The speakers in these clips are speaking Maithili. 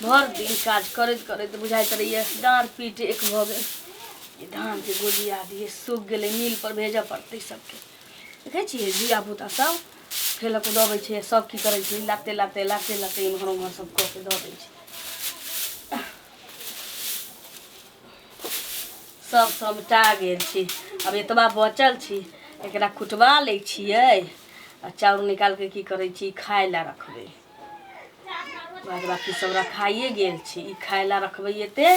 भरि दिन काज करैत करैत बुझाइत रहैए डाँड़ पीठ एक भऽ गेल। ई धानके गोलिया दियै, सूखि गेलै, मिलपर भेजऽ पड़तै सबके। देखै छियै धियापुता सब खेलऽ कूदऽ अबै छै, सब की करै छै, लाते लाते लाते लाते एम्हर ओम्हर सब कऽ के दऽ दै छै। सब समटा गेल छै, आब एतबा बचल छै, एकरा कुटबा लै छियै आ चाउर निकालि कऽ की करै छी, खाय लए रखबै। बाद बाकी सब रखाइए गेल छै, ई खाय लए रखबै एते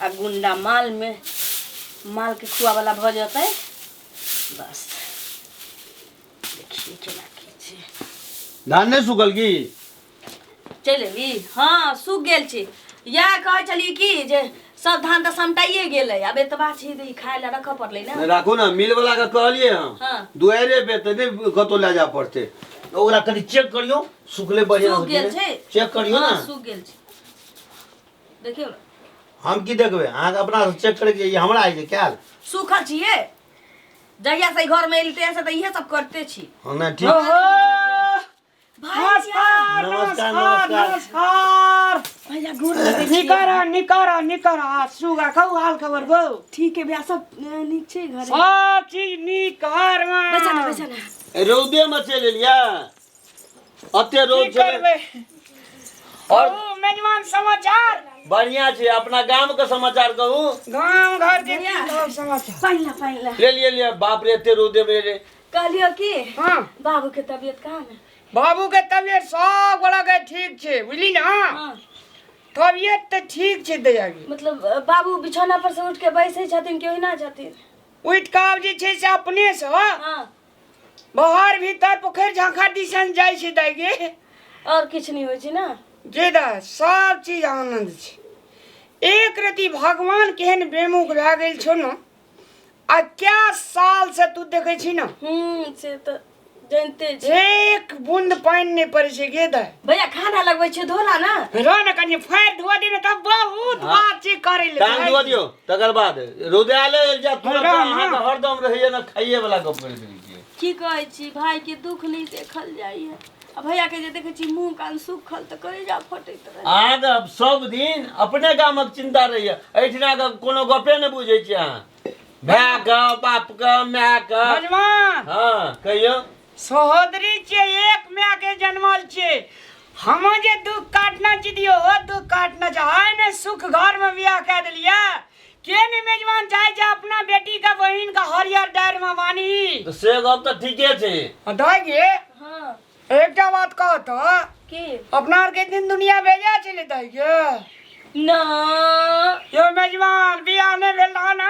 आ गुंडा मालमे मालके खुआवला भऽ जेतै। बस देखिए केना की छै। धान नहि सुखल की? चलि एली? हँ, सूख गेल छै। इएह कहै छलियै कि जे सब धान तऽ समटाइए गेलै, आब एतबा छै तऽ ई खाय लए रखऽ पड़लै ने। नहि, राखू ने। मिल वाला के कहलियै हम। हाँ। दुआरे पे तऽ नहि कतौ लए जाय पड़तै। ओकरा कनि चेक करियौ, सुखले बढ़िआँ सूख गेल छै। चेक करियौ ने। हँ, सूख गेल छै, देखियौ ने। हम की देखबै? अहाँके अपना चेक करैके ई हमरा होइ छै कयल। सूखल छियै, जहिया से घर में एली तहिया से तऽ इहे सब करते छी। हँ, नहि ठीक। ओहो। भैया। नमस्कार। नमस्कार, नमस्कार। नमस्कार। नमस्कार। भैया, गोर लगै छी। निकर निकर निकर। सुगा कहू, हाल खबर गो? ठीक है भैया, सब नीक छै घरे? सब चीज नीक घर में। बैसा ना, बैसा ना। रौदे में चलि एलियै, अते रौद की छलै। करबै? और कहू मेजबान, समाचार? बढ़िया छै। अपना गाम के समाचार कहू। गाम घर के की भैया। कहब समाचार? पानि ला, पानि ला। ले लिए लिए। बाप रे, एते रौदे में रे। कहलियो कि हाँ। बाबू के तबियत कहाँ है? बाबू के तबियत सब गोड़ा के ठीक छै, बुझली ना? हाँ। तबियत तऽ ठीक छै दैया। मतलब बाबू बिछौना पर से उठ के बैसै छथिन कि ओहिना छथिन? उठि कऽ आब जे छै से अपने से हाँ। बाहर भीतर पोखरि झाँखा दिसन जाइ छै दाइ गे। और किछु नहि होइ छै ने? जे दा सब चीज आनंद छै। एक रति भगवान केहन बेमुख भए गेल छौ ने, आ क्या साल से तू देखै छी ने। से तऽ जानिते छी। एक बूंद पानि नहि पड़ै छै गे दाइ। भैया, खाना लगबै छियै, धोला ना। रह ने, कनि फाड़ि धोआ दे ने तऽ बहुत हाँ। बात छै करै ले। टांग धोआ दियौ, तकर बाद रौदे आले जा तुरंत। हाँ, अहाँके हाँ। हरदम रहैया ने, खाइए वाला गप करैत रहै छियै। की कहै छी, भाई के दुख नहि देखल जाइए आ भैया के जे देखै छी मुँह कान सुखल तऽ करेजा फटैत रहै। अहाँके सब दिन अपने गामक चिंता रहैया, एहिठिना के कोनो गपे नहि बुझै छियै अहाँ, भाय के, बाप के, माय के। भगवान। हँ, कहियौ। सहोदरी छियै, एक माय के जन्मल छियै। हम जे दुख काटना छी दियो हो दुख काटना चाहे ने, सुख घर में बियाह कए देलियै के ने मेजबान चाहे छै अपना बेटी के बहिन के हरियर डारि में बानी। तऽ से गप तऽ ठीके छै। दाइ गे। हाँ। एकटा बात कह तऽ। की? अपना आर के दिन दुनिया भेजा छलै दाइ गे? ना। यो मेजबान, बियाह नहि भेल रहा ना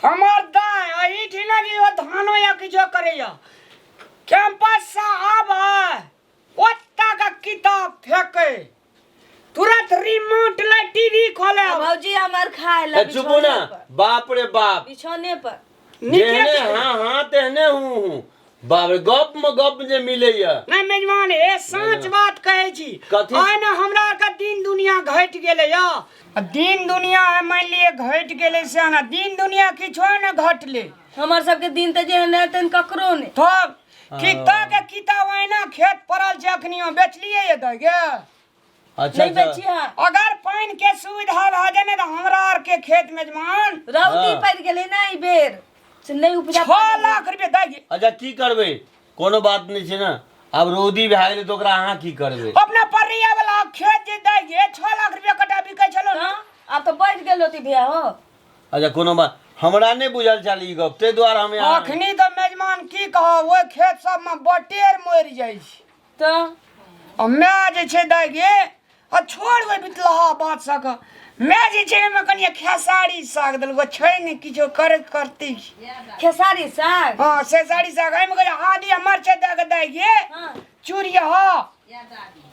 हमर दाय, एहिठिना जे ओ धानो या किछो करैया, कैंपस से आबै, ओत्ता के किताब फेंके, तुरंत रिमोट ले टीवी खोले। भौजी हमर खाय ला। ए, चुपू ना। बिछौने पर। बाप रे बाप। बिछौने पर। नीके जेहने छै। हाँ हाँ तेहने हूँ हूँ। बाप रे, गप में गप जे मिलैया। नहीं मेजबान, ए साँच बात कहै छी। कथी? आइ ने हमरा आरके दिन दुनिया घटि गेलै या। आ दिन दुनिया है मानि लिअ घटि गेलै से ने, दिन दुनिया किछो ने घटलै। हमर सबके दिन तऽ जेहन रहै तेहन ककरो नहि। तब किता के किता ओहिना खेत पड़ल छै, अखनियो बेचलियै ये दै गे? अच्छा। नहि। अच्छा। बेचिए। अगर पानि के सुविधा भए जाय ने तऽ हमरा आर के खेत मेजबान रौदी हाँ। पड़ि गेलै ने एहि बेर, से नहि उपजा। 6 लाख रुपए दै गे। अच्छा, की करबै? कोनो बात नहि छै ने, आब रौदी भए गेलै तऽ ओकरा अहाँ की करबै? अपना परिया वाला खेत जे दै गे, 6 लाख रुपए कटा बिकै छलो ने। हँ, आब तऽ बढ़ि गेल होती भैया हो। अच्छा, कोनो बात हमरा नहि बुझल छल ई गप, ताहि दुआरे हम यहाँ- अखनी तऽ मेजबान की कहब, ओहि खेत सबमे बटेर मरि जाइ छै। तऽ आ माय जे छै दाइ गे, आ छोड़ ओहि बितलहा बात सबके, माय जे छै ओहिमे कनि खेसारी साग देलको छै ने, किछो करे करती। खेसारी साग? हँ, खेसारी साग एहिमे कनि आदी आ मरचाइ दए कऽ दाइ गे चूरिया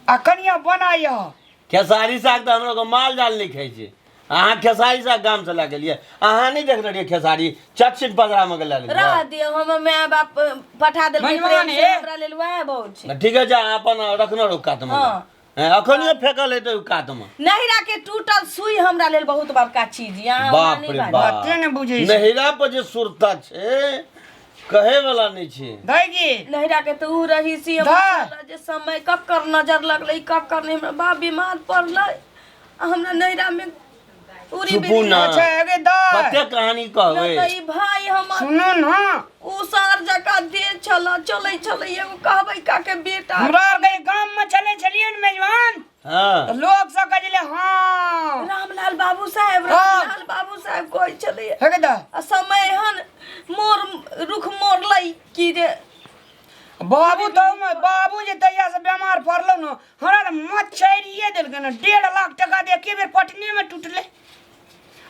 आ कनिया बनाइह। खेसारी साग तऽ हमरा माल जाल नहि खाइ छै। अहाँ खेसारी साग गामसँ लए गेलियै? अहाँ नहि देखने रहियै खेसारी? चटसिन पजरामे के लए रह लेलियै। दियौ, हमर माय बाप पठा देलकै मेजबान प्रेम से। हे। हमरा लेल वएह बहुत छै। ठीके छै, अहाँ अपन रखने रहू कातमे। हाँ। हैं, अखनियो फेकल हेतै ओहि कातमे। नहिरा के टूटल सुई हमरा लेल बहुत बड़का चीज यऽ, अहाँ ओना बाप नहि रे बाजू। बाप। बाते ने बुझै छै। नहिरा पर जे सुरता छै। कहे वाला नहीं छै। दाइजी नैहरा के तऽ ऊ रही सी दा। हमरा जे समय ककर नजर लगलै, ककर नहि। हमरा बाप बीमार पड़लै आ हमरा नैहरा में पूरी चुपू विधि ना। अच्छा एगे दाइ कते कहानी कहबै? नहि तऽ ई भाय हमर सुनू ना। ऊ सार जकाँ देह छल, चलै छलै एगो कहबै काके बेटा। हमरा आरके गाम में चलै छलियै ने मेजबान, हाँ तऽ लोक सब कहै छलै हँ रामलाल बाबू साहेब, हाँ। रामलाल बाबू साहेब कहै छलै। हे गे दाइ आ समय एहन मोर रुख मोड़लै कि जे बाबू तऽ ओहिमे बाबू जे तहिया से बेमार पड़लौ ने, हमरा तऽ मच्छरिए देलकै ने। 1.5 लाख टका तऽ एके बेर पटनेमे टूटलै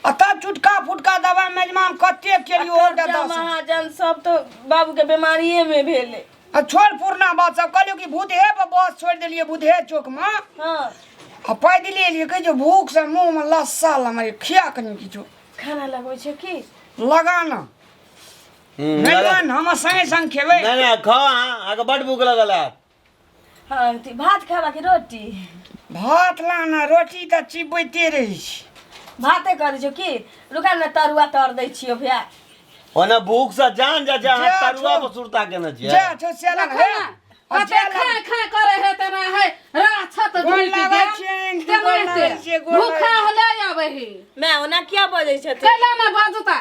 आ तब चुटका फुटका दबाइ मेजमान कते केलियो कर्जा 10 महाजन सब तऽ बाबू के बीमारिये में भेलै। आ छोड़ पुरना बात सब। कहलियौ कि भूतहे पर बस छोड़ि देलियै भूतहे चौकमे। आ पैदले एलियै। कहै छै भूख से मुँहमे लस्सा लमरे खिया कनि किछो। खाना लगबै छै की? लगा ना। मेजबान, हम संगे संग खेबै। नहि नहि, खाओ अहाँ, अहाँके बड्ड भूख लगल हैत। हाँ, अथी भात खाबा कि रोटी? भात लाना, रोटी तऽ चिबैते रहै छी। भाते करै छौ की? रुका ने, तरुआ तर दै छियौ भैया। ओना भूख से जान जा छै अहाँ जा तरुआ छौ। पर सुरता केने छियै। जा छौ से लग हे। आ कते जे लग- खाय खाय करे हे तेना है राछत गोर ढुकि लागै गेल छियनि, तेना गोर लागै हेतै। छियै, गोर भूखा होले आबै ही। मैं ओना किया बजै छथिन? कैला ना बजता?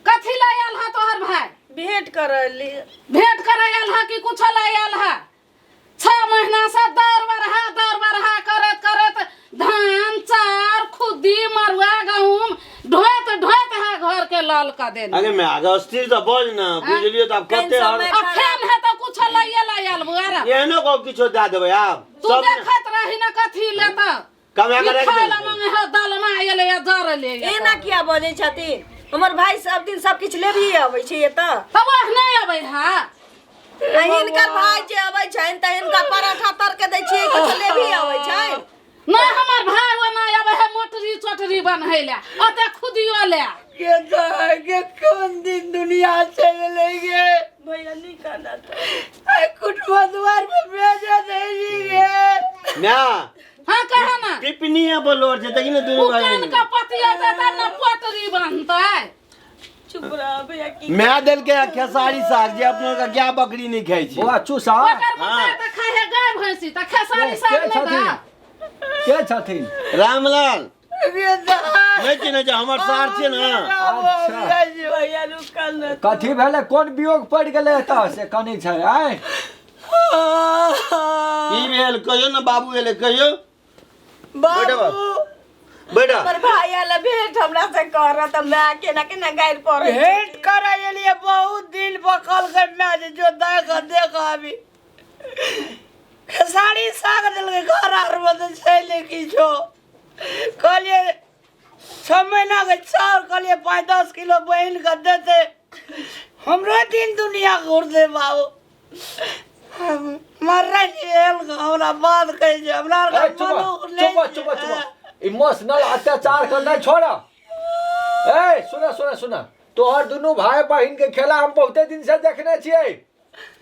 कथी ले आयल हा तोहर भाई? भेंट करली। भेंट करे आयल हा कि कुछो ले आयल हा? 6 महीना से दौड़ बरहा दौड़ बरहा करत करत धान चाउर खुद्दी मरुआ गहूम ढोत ढोत हा घर के लाल का देने। अरे मैं आगे स्थिर तऽ बज ने, बुझलियै तऽ आब कनि कते समय आ फेन है तऽ कुछो लइए ला आयल बुआरा। एहनो को किछो दए देबै आब। तू सब देखत रही ना कथी ले तऽ कमा के ई राखि खाय ला देलकै। मांगे है दालमा आयल या जर ले। एना किया बजै छथिन? हमर भाई सब दिन सब किछु लेबही अबै छै एतऽ। तब वह नहीं अबै हा। आ हिनकर भाई जे अबै छनि तऽ हिनका पराठा तर के दै छियै, किछु लेबही अबै छनि? नहीं, हमर भाई वो नहीं अबै है मोटरी चोटरी बन्है ले ओते खुदियो ले। के दाइ के कोन दिन दुनिया चलि गेलै गे। भैया नहीं कहना था। आइ कुटुम्ब द्वार पे भेजा दै छी गे। माय। हाँ, कहे ना। पिपनिया पर लोर छै, देखी ने दुनू उ भाई। कान का पतिया देता ना पोटरी बनतै। चुप रह भैया की। माय देलकै आ खेसारी साग जे अपना के गाय बकरी नहि खाइ छै। बौआ चूसा। ओकर मतार तऽ खाय है गाय भैंसी तऽ खेसारी के साग नहि छथिन? दा। के छथिन? रामलाल। गे दाइ। नहि चिन्है छै? हमर सार छियै ने। अच्छा। भैया रुकल न। कथी भेलै? कोन वियोग पड़ि गेलै एतऽ से कनी छै आय? की भेल कहियौ ने, बाबू एलै, कहियौ। बैठो। बाबू। बैठा। हमर भाई आयल भेंट हमरा से करत तऽ माय केना केना गारि पड़ै छै। भेंट करे एलियै बहुत दिन बकल के माय जे जो देख देख अभी खेसारी साग देलकै घर आर मे तऽ छै नहि किछो। कहलियै 6 महीना के चाउर, कहलियै 5-10 किलो बहिन के देतै। हमरो दिन दुनिया घुरतै बाबू। हम मरै छियै, हमरा बात कहै छै हमरा आरके ए, चुप मनुख नहि चुप चुप चुप, इमोशनल अत्याचार करना छोड़। ए सुन सुन सुन, तोहर दुनू भाई बहिन के खेला हम बहुते दिन से देखने छियै।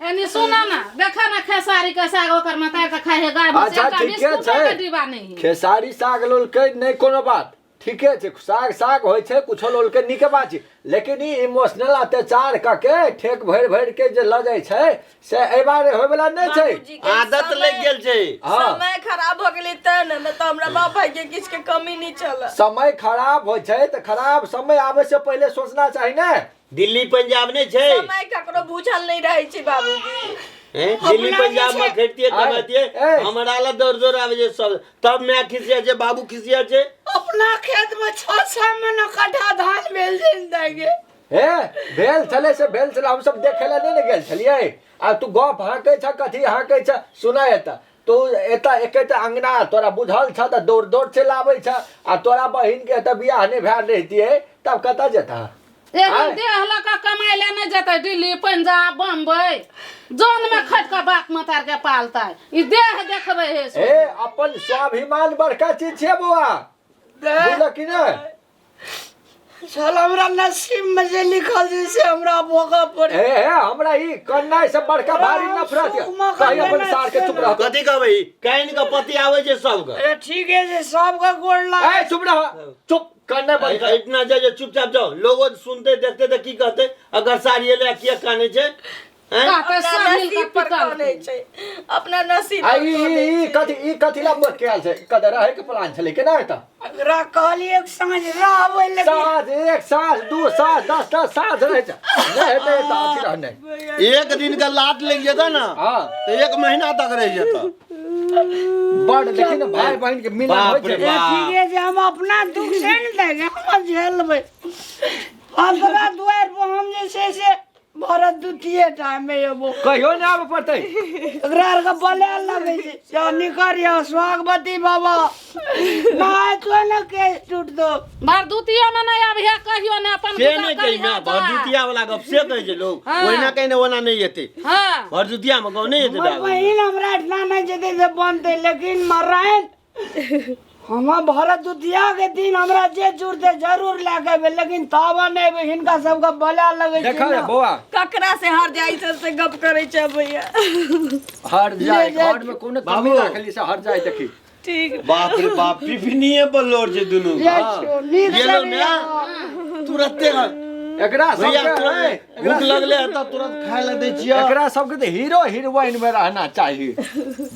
एनी सुना ना, देखा ना खेसारी के साग ओकर मतार तऽ खाय है गाय भैंसी। अच्छा एकटा ठीके बिस्कुटो छै। के डिब्बा नहीं है। खेसारी साग लोलकै नहि कोनो बात, ठीके छै। साग साग होइ छै, कुछो लोलकै नीके बात छै, लेकिन ई इमोशनल अत्याचार कऽ के ठेक भरि भरि के जे लऽ जाइ छै से एहि बारे होयवला नहि छै। बाबूजी के आदत समय- लागि गेल छै। हाँ। समय खराब हो गेलै तें ने, नहि तऽ हमरा बाप भाई के किछु के कमी नहीं छल। समय खराब होइ छै तऽ खराब समय आबै से पहिले सोचना चाही ने। दिल्ली पंजाब नहि छै। समय ककरो बुझल नहीं रहै छै बाबूजी। हैं? दिल्ली अपना पंजाब जे में छै- खेतिए कमातिए, ए। हमरा ला दौड़ दौड़ आबै छै सब, तब माय खिसिया छै, बाबू खिसिया छै। अपना खेत में 6-6 महीना कट्ठा धान भेल छै ने दाइ गे। हे भेल छलै से भेल छलै, हमसब देखै लए नहि ने गेल छलियै। आ तू गप हाँकै छ, कथी हाँकै छ? सुना, एतऽ तू एतऽ एकेटा अंगना तोरा बुझल छ तऽ दौड़ दौड़ चलि आबै छ, आ तोरा बहिनके एतऽ बियाह नहि भेल रहितियै तब कतऽ जेतह? एहन आँय? देह लऽ कऽ कमाइ लए नहि जेतै दिल्ली पंजाब बम्बई, जौन में खटि कऽ बाप मतार के पालतै, ई देह देखबै हे। ए अपन स्वाभिमान बड़का चीज छियै बौआ, बुझलक कि नहि? चल, हमरा नसीब में जे लिखल छै से हमरा भोगऽ पड़े। ए हे, हमरा ई कन्नाइ से बड़का भारी नफरत यऽ। कही अपन सार के चुप रह। कथी कहबै? कानि के पति आबै छै सबके। अरे ठीके छै, सबके गोड़ लाग। ए चुप रह, चुप। कन्ने बंद कर। एहिठिना जाय जे चुपचाप जाओ लोगो सुनते देखते तऽ की कहते अगर साड़ी एलै किया कानै छै हैं? कहते अपना सब मिल नसीब कऽ पर पिटल कनै छै, अपना नसीब आ पर ई कनै ई ई छै। कथी ई कथी ला मोट के आयल छै कतऽ रहै के प्लान छलै केना हेतै एकरा कहलियै एक साँझ रहबै लेकिन साँझ एक साँझ दू साँझ दस दस साँझ रहै छै नहि हेतै तऽ अथी रहनै एक दिन के लात लागि जेतै ने हँ तऽ एक महीना तक रहि जेतै बड देखी ने भाय बहिन के मिलन होइ बाप रे छै बाप। ठीके छै हम अपना दुख से ने देखे हम झेलबै अपना दुआरि पर हम जे छै से भरत द्वितीय टाइम में एबो कहियो नहि आबऽ पड़तै एकरा आरके बोले लगै छै से निकर यौ सुहागवती बाबा नहाय तो ने केस टूट दो भरदुतियो में नहीं आबिहे कहियो ने अपन से गुजर नहि कही करिहे माय जा। भरदुतिया वाला गप से कहै छै लोग हाँ। ओहिना कहिने ओना नहि एतै हाँ भरदुतिया मे गौ नहि एतै हमर दारू। बहिन हमरा एतना नहि जेतै से बनतै लेकिन मरायन हम भरत द्वितीया के दिन हमरा जे जुड़तै जरूर लए के एबै लेकिन तब नहि एबै हिनका सबके बोला लगै छै देखा ने। बौआ ककरा से हर जाइ छै से गप करै छै भैया हर जाय ले जा। घर में कोनो कमी बाबू। राखली से हर जाय देखी ठीक बाप रे बाप पिपनिए पर लोर छै दुनू जाइ छियौ, नीक ये से लो ने तुरते एकरा भैया सबके तुरंत भूख लगले है तऽ तुरंत खाय लए दै छियै एकरा सबके तऽ हीरो हीरोइन में रहना चाही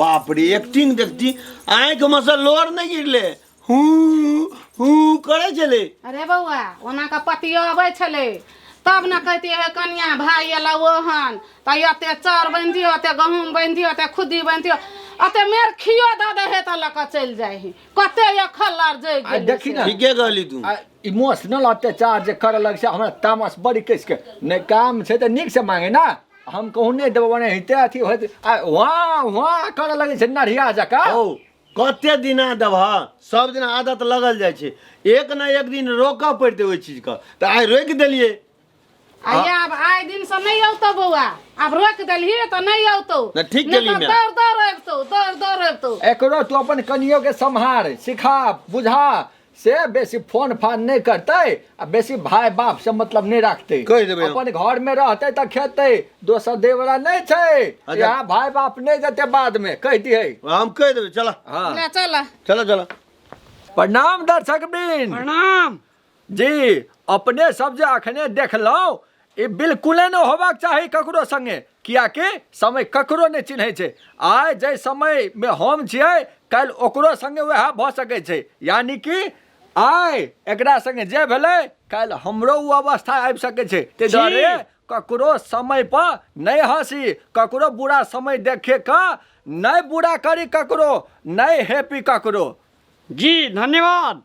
बाप रे एक्टिंग देखती आँखि में से लोर नहि गिरले हूँ हूँ करै छलै अरे बौआ ओना के पतियो अबै छलै तब ने कहतियै हे कनिया भाय एलौ ओहन तऽ एते चाउर बान्हि दियौ एते गहूँम बान्हि दियौ एते खुद्दी बान्हि दियौ एते मेर खियो दऽ दै हे तऽ लऽ कऽ चलि जाइ हे कते अखल आर जगि आ गेलै देखी से। ने ठीके कहली तू आ इमोशनल अत्याचार जे करऽ लग छै हमरा तामस बड़ी कस के नहि काम छै तऽ नीक से मांगे ना हम कहूँ नहि देबो ने हेते अथी होत आ वहाँ वहाँ करऽ लगै छै नढ़िया जकाँ हौ कते दिना देबह सब दिना आदत लगल जाइ छै एक ने एक दिन रोकऽ पड़तै ओहि चीजके तऽ आइ रोकि देलियै आ आब आइ दिन से नहि औतौ बौआ आब रोकि देलही तऽ नहि औतौ नहि, ठीक नहि केली तऽ माय। दौड़ दौड़ अबितौ दौड़ दौड़ अबितौ एकरो तू अपन कनियो के सम्हार सिखा बुझा से बेसी फोन फान नहि करतै आ बेसी भाय बाप से मतलब नहि राखतै कहि देबै हम। अपन घर में रहतै तऽ खेतै दोसर दै वाला नहि छै अच्छा। यहाँ भाय बाप नहि देतै बाद में कहि दिहे हम कहि देबै चल हँ ले चल चल चल प्रणाम दर्शक वृंद प्रणाम जी अपने सब जे अखने देखलहुँ ई बिल्कुले नहि होबाक चाही ककरो संगे कियाकि समय ककरो नहि चिन्है छै आइ जाहि समयमे हम छियै काल्हि ओकरो संगे वएह भऽ सकै छै यानि कि आइ एकरा संगे जे भेलै काल्हि हमरो ओ अवस्था आबि सकै छै ताहि दुआरे ककरो समय पर नहि हँसी ककरो बुरा समय देखे कऽ नहि बुरा करी ककरो नहि हैप्पी ककरो जी धन्यवाद।